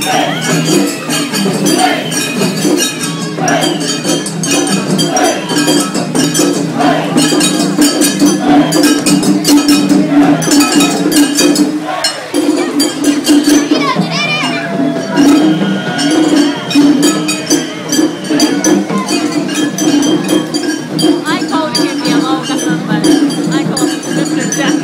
I called him Yamaoka-san, but I call him Mr. Jack.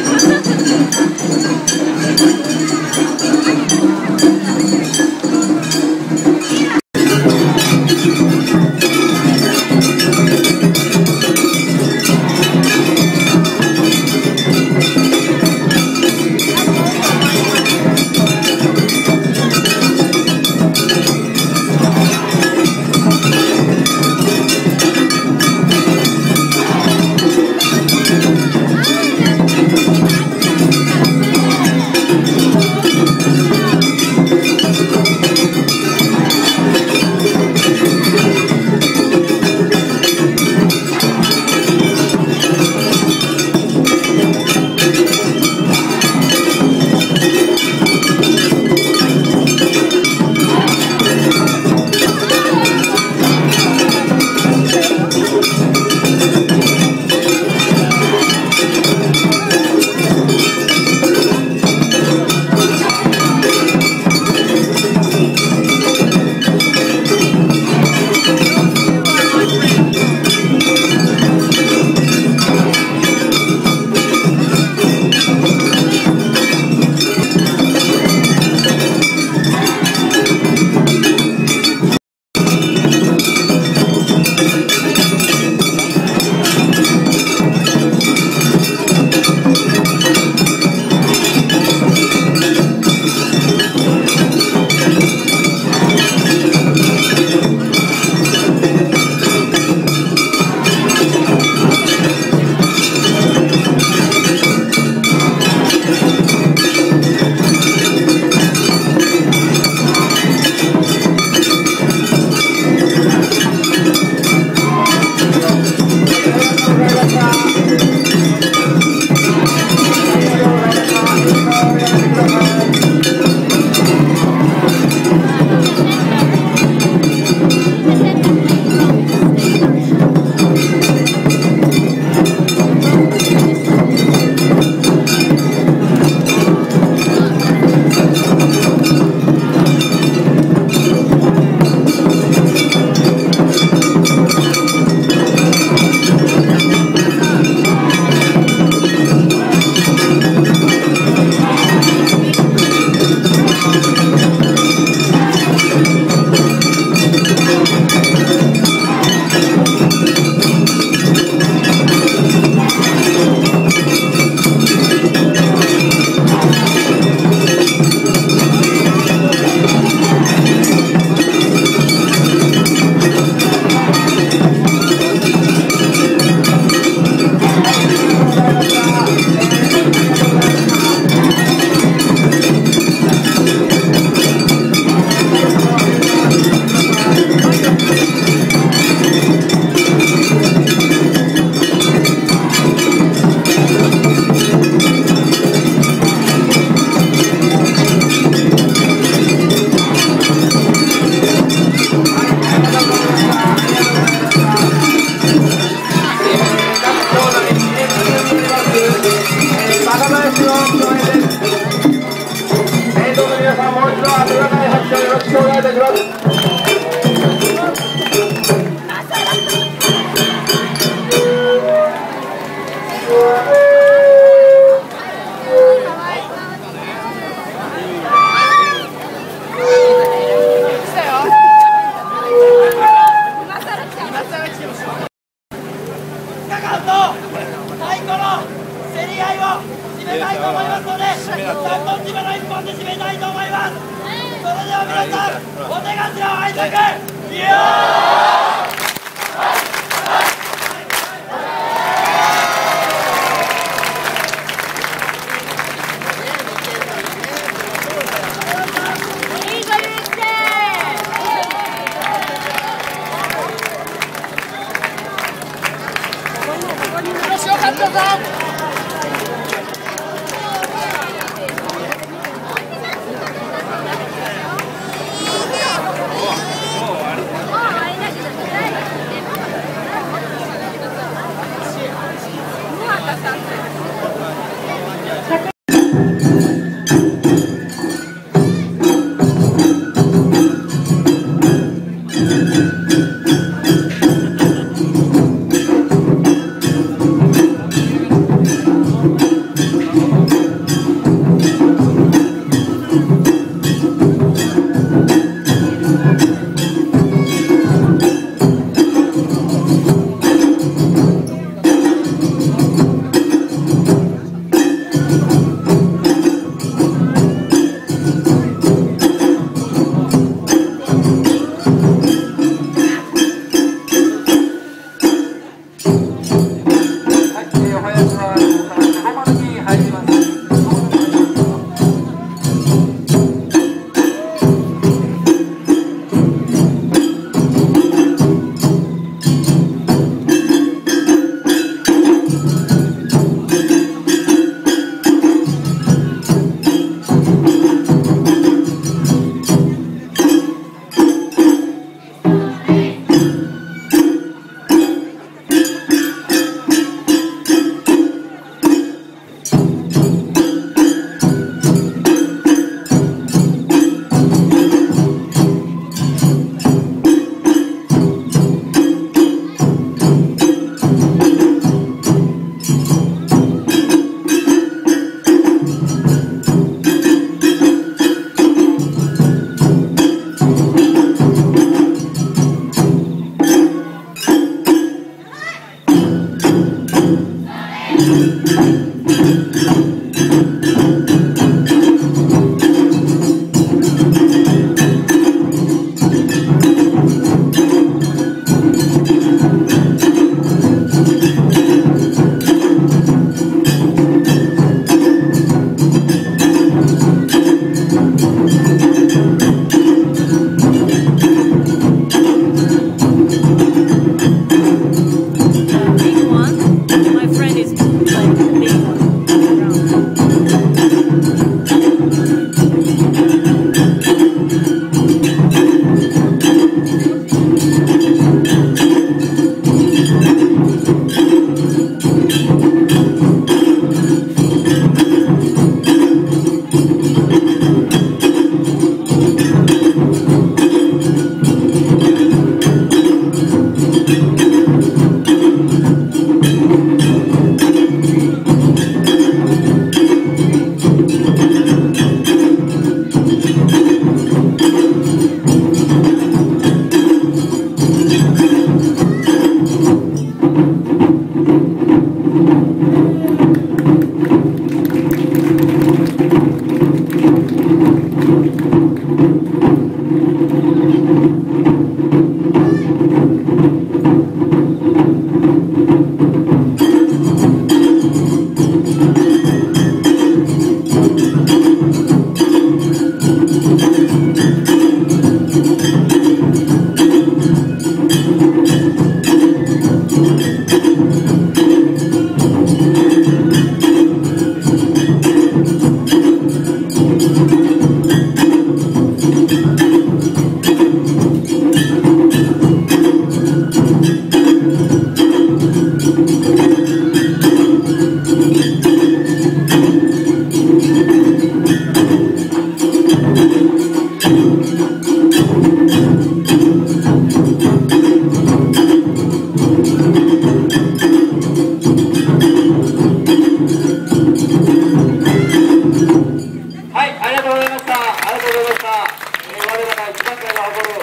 はい、ありがとうございました。ありがとうございました。我らが一番会が誇る、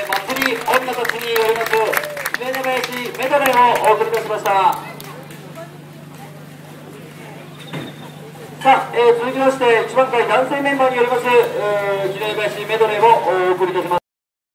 祭り女たちによります姫根林メドレーをお送りいたしました。さあ、続きまして一番会男性メンバーによります、姫根林メドレーをお送りいたします。